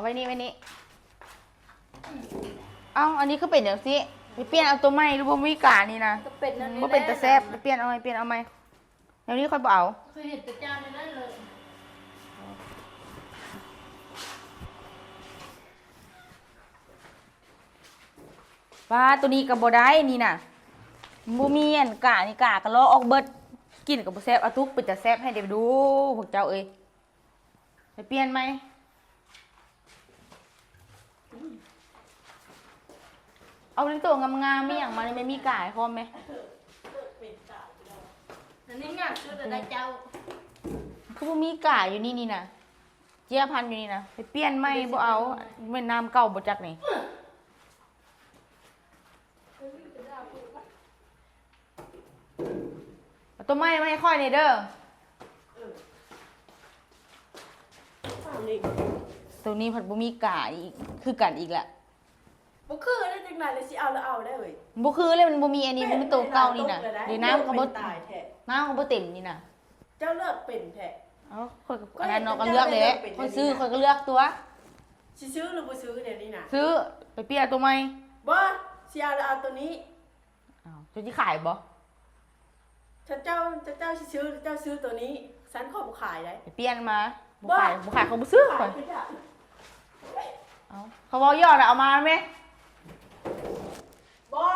າໄວ້ນີ້ ໄວ້ນີ້. ເອົ້າ ອັນນີ້ຄືເປັນຈັ່ງຊີ້? ໄປປ່ຽນເອົາໂຕໃໝ່ ຫຼືບໍ່ມີການີ້ນະ. ກໍເປັນແນວນີ້ ບໍ່ເປັນຕາແຊບ ແຫຼະ. ໄປປ່ຽນເອົາໃໝ່ ປ່ຽນເອົາໃໝ່. ແນວນີ້ຂ້ອຍບໍ່ເອົາ. ເຄີຍເຫັນແຕ່ຈານໃນນັ້ນເລີຍ. ປ້າ ໂຕນີ້ກໍບໍ່ໄດ້ນີ້ນະ. ບໍ່ມີອັນການີ້ ກາກໍລອກອອກເບິດ. ກິນກໍບໍ່ແຊບ. ເອົາຕຸກ ເປັນຕາແຊບໃຫ້ເດ້ດູ ພວກເຈົ້າເອີຍ. ໄປປ່ຽນໃໝ່. ເອົາແຕ່ໂຕງາມໆ ມີຫຍັງມາ ແມ່ມີກາຍພ້ອມແມ. ອັນນີ້ງາມສຸດແລ້ວນະເຈົ້າ. ຄືບໍ່ມີກາຢູ່ນີ້ນີ້ນະ. ເຈ້ຍພັນຢູ່ນີ້ນະ. ໄປປ່ຽນໃໝ່ ບໍ່ເອົາ. ແມ່ນນ້ຳເກົ່າບໍ່ຈັກນີ້. ເອົາໂຕໃໝ່ມາໃຫ້ຂ້ອຍແດ່ເດີ. ໂຕນີ້ພັດບໍ່ມີກາອີກ ຄືກັນອີກລະ. ບໍ່ຄືໄດ້ຈັ່ງໃດລະ ຊິເອົາລະເອົາໄດ້ເວີຍ. ບໍ່ຄືເລີຍ ມັນບໍ່ມີອັນນີ້ ມັນເປັນໂຕເກົ່ານີ້ນະ. ເດ ນ້ຳກໍບໍ່ ນ້ຳກໍບໍ່ເຕັມນີ້ນະ. ເຈົ້າເລືອກເປັນແທ້. ເອົ້າ ຂ້ອຍກໍ ຂ້ອຍ ອັນນັ້ນເນາະ ກໍເລືອກແຫຼະ. ຂ້ອຍຊື້ ຂ້ອຍກໍເລືອກຕົວະ. ຊິຊື້ຫຼືບໍ່ຊື້ດຽວນີ້ນະ? ຊື້. ໄປປ່ຽນໂຕໃໝ່. ບໍ່ ຊິເອົາລະເອົາໂຕນີ້. ອ້າວ ເຈົ້າຊິຂາຍບໍ່? ຖ້າເຈົ້າ ຖ້າເຈົ້າຊິຊື້ ເຈົ້າຊື້ໂຕນີ້ ຊັ້ນຂ້ອຍບໍ່ຂາຍໄດ໋. ໄປປ່ຽນມາ. ບໍ່ຂາຍ ບໍ່ຂາຍ ຂ້ອຍບໍ່ຊື້. ຂ້ອຍ ເອົ້າ ເຂົາເວົ້າຫຍອກນະ ເອົາມາແມ່. ບໍ່